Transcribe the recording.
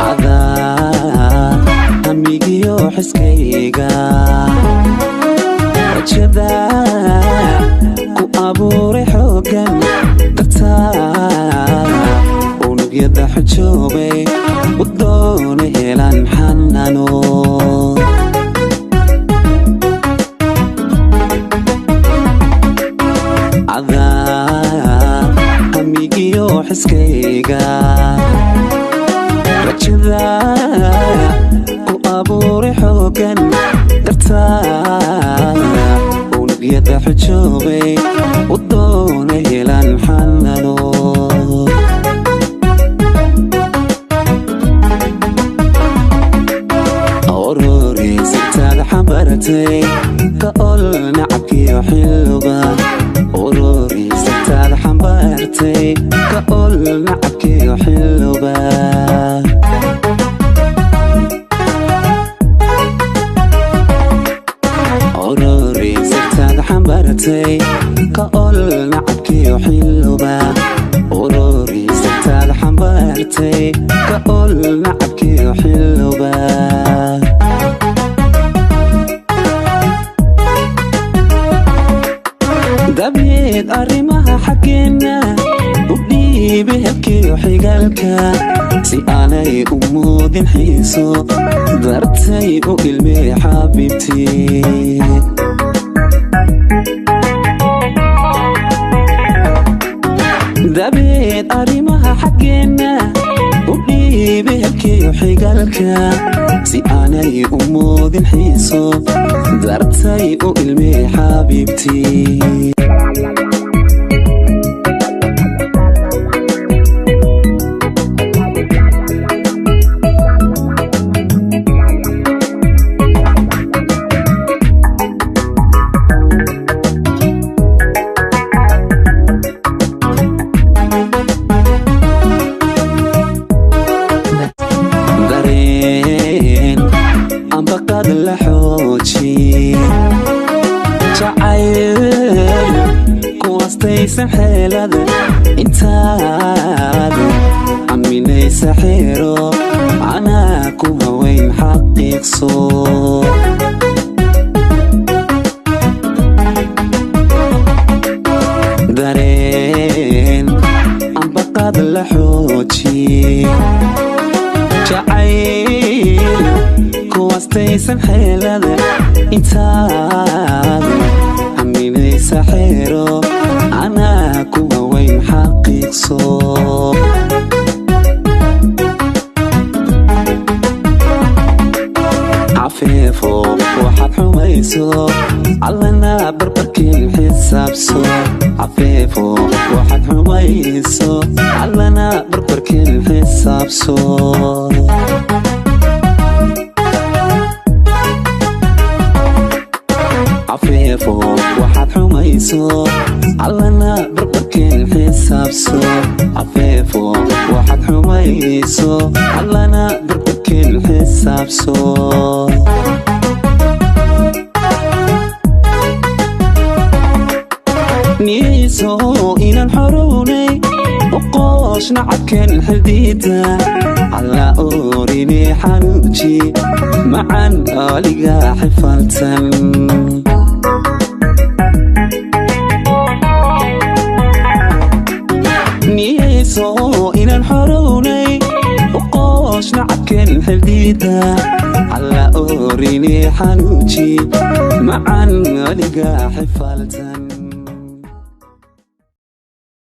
Adaa hamigiyo xiskayga, rajada ku abuuray xooggan dartaa, unugyada xujoobay u doona helaan xanano. Adaa hamigiyo xiskayga, rajada ku abuuray xooggan dartaa, unugyada xujoobay u doona helaan xanano. Ururi sirtaada xambaratay ka ol nacabkiyo xilluga. Ururi sirtaada xambaartay ka ol nacabkiyo xilluga. Ururi sirtaada xambaartay ka ol nacabkiyo xilluga. Ururi sirtaada xambaartay ka ol nacabkiyo xilluga. Dabeed arrimaha xaggeenna u dhiibi helkiyo xigaalka, si aanay u muudin xiiso dartay u ilmee xabiibtii. Dabeed arrimaha xaggeenna u dhiibi helkiyo xigaalka, si aanay u muudin xiiso dartay u ilmee xabiibtii. Dareen ambaqad la xooji, jacayl kuwastaysan xeelada intaad aminaysa xeero, anaa ku haweyn xaqiiqso. Dareen ambaqad la xooji, jacayl kuwastaysan xeelada intaad aminaysa xeero, anaa ku haweyn xaqiiqso. Cafeefo waxaad xumayso, allana barbarkiin xisaabso. Cafeefo waxaad xumayso, allana barbarkiin xisaabso. Cafeefo waxaad xumayso, allana barbarkiin xisaabso. Cafeefo waxaad xumayso, allana barbarkiin xisaabso. Niyeyso inaan xorownay oqoosh nacabkeen xildiida, alla orini xanuuji macan aliga xifaltan. Niyeyso inaan xorownay oqoosh nacabkeen xildiida, alla orini xanuuji macan aliga xifaltan.